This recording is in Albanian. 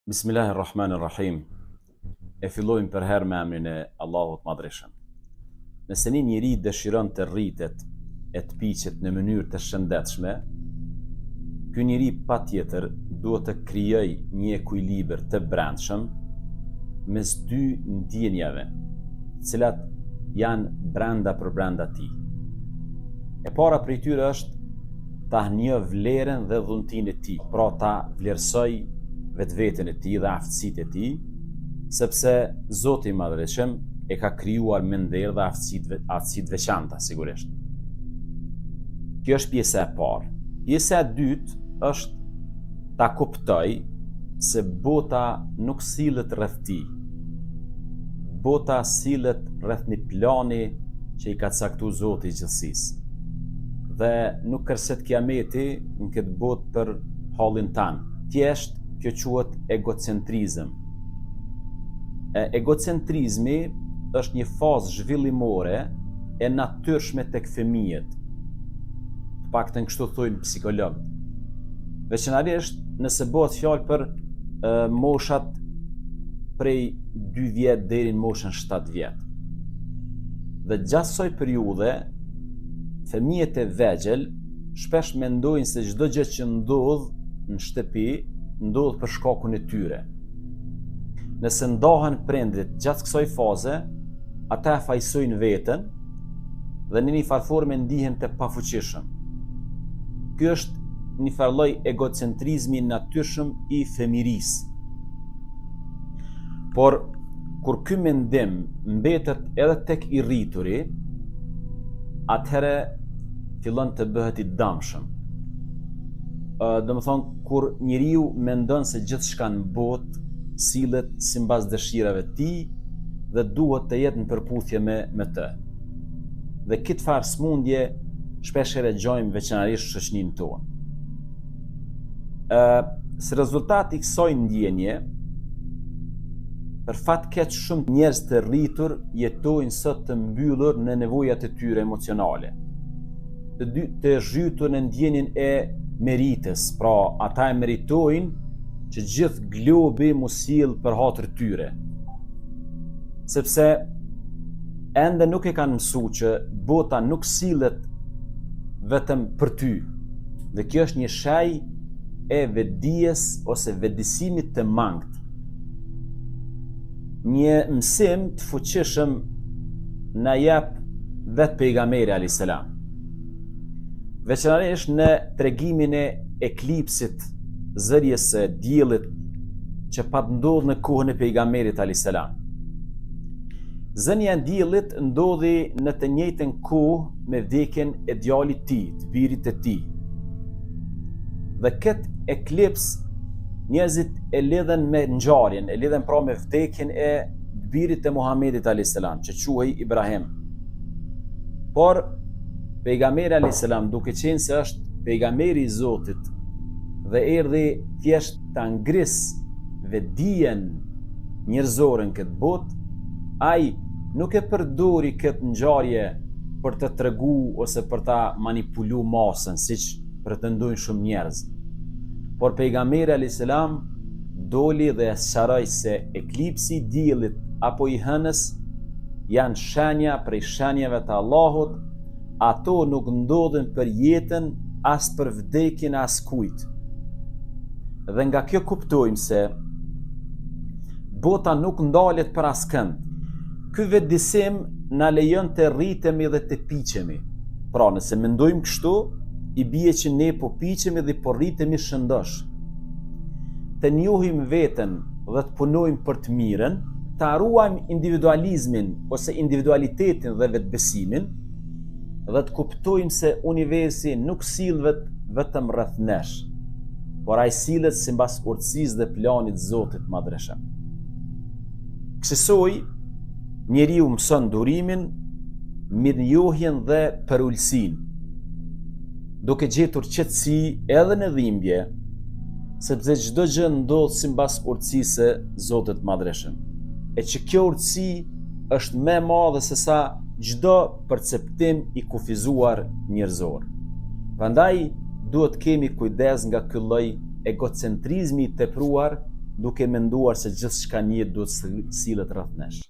Bismillahi Rahman Rahim. E fillojmë përherë me emrin e Allahut Madhërishëm. Nëse një njeri dëshiron të rritet e të piqet në mënyrë të shëndetshme, ky njeri patjetër duhet të krijojë një ekuilibër të brendshëm mes dy ndjenjave, të cilat janë brenda për brenda tij. E para prej tyre është ta njohë vlerën dhe dhuntinë e tij, pra ta vlerësojë vetveten e tij dhe aftësitë e tij, sepse Zoti i Madhërishëm e ka krijuar me nder dhe aftësi aftësi të veçanta sigurisht. Kjo është pjesa e parë. Pjesa e dytë është ta kuptojë se bota nuk sillet rreth tij. Bota sillet rreth një plani që i ka caktu Zoti i gjithësisë. Dhe nuk kërset kiameti në këtë botë për hallin tan. Thjesht, kjo quhet egocentrizëm. E, egocentrizmi është një fazë zhvillimore e natyrshme tek fëmijët. Të paktën kështu thojnë psikologët. Veçanërisht nëse bëhet fjalë për e, moshat prej 2 vjet deri në moshën 7 vjet. Dhe gjatë kësaj periudhe, fëmijët e vegjël shpesh mendojnë se çdo gjë që ndodh në shtëpi ndodh për shkakun e tyre. Nëse ndahen prindrit gjatë kësaj faze, ata e fajësojnë veten dhe në një farë forme ndihen të pafuqishëm. Ky është një farë lloj egocentrizmi i natyrshëm i fëmijërisë. Por kur ky mendim mbetet edhe tek i rrituri, atëherë fillon të bëhet i dëmshëm. Domethënë, kur njeriu mendon se gjithçka në botë sillet simbas dëshirave të tij dhe duhet të jetë në përputhje me, me të. Dhe këtë farë smundje shpeshherë e gjojmë veçanërisht në shoqninë tonë. Ë, si rezultat i kësaj ndjenje, për fat keq shumë njerëz të rritur jetojnë sot të mbyllur në nevojat e tyre emocionale. Të dy të zhytur në ndjenjën e meritës, pra ata e meritojnë që gjithë globi m'u sjell për hatër tyre. Sepse ende nuk e kanë mësu që bota nuk sillet vetëm për ty. Dhe kjo është një shenjë e vetëdijes ose vetëdisimit të mangët. Një mësim të fuqishëm na jep vetë pejgamberi alayhis salam. Veçanërisht në tregimin e eklipsit, zërjes së diellit që pat ndodhur në kohën e pejgamberit alayhis salam. Zënia e diellit ndodhi në të njëjtën kohë me vdekjen e djalit të tij, të birit të tij. Dhe këtë eklips njerëzit e lidhen me ngjarjen, e lidhen pra me vdekjen e të birit të Muhamedit alayhis salam, që quhej Ibrahim. Por pejgamberi alayhis salam duke qenë se është pejgamberi i Zotit dhe erdhi thjesht ta ngrisë vetëdijen njerëzore në këtë botë, ai nuk e përdori këtë ngjarje për të tregu ose për ta manipulu masën, siç pretendojnë shumë njerëz. Por pejgamberi alayhis salam doli dhe e sqaroi se eklipsi i diellit apo i hënës janë shenja prej shenjave të Allahut, ato nuk ndodhin për jetën as për vdekjen e askujt. Dhe nga kjo kuptojmë se bota nuk ndalet për askënd. Ky vetëdisim na lejon të rritemi dhe të piqemi. Pra, nëse mendojmë kështu, i bie që ne po piqemi dhe po rritemi shëndosh. Të njohim veten dhe të punojmë për të mirën, ta ruajmë individualizmin ose individualitetin dhe vetëbesimin dhe të kuptojmë se universi nuk sillet vetëm rreth nesh, por ai sillet simbas urtësisë dhe planit Zotit Madhërishëm. Kësisoj, njeriu mëson durimin, mirënjohjen dhe përulësinë, duke gjetur qetësi edhe në dhimbje, sepse çdo gjë ndodh simbas urtësisë së Zotit Madhërishëm. E që kjo urtësi është më e madhe se sa çdo perceptim i kufizuar njerëzor. Prandaj duhet të kemi kujdes nga ky lloj egocentrizmi i tepruar. duke menduar se gjithçka në jetë duhet të sillet rreth nesh.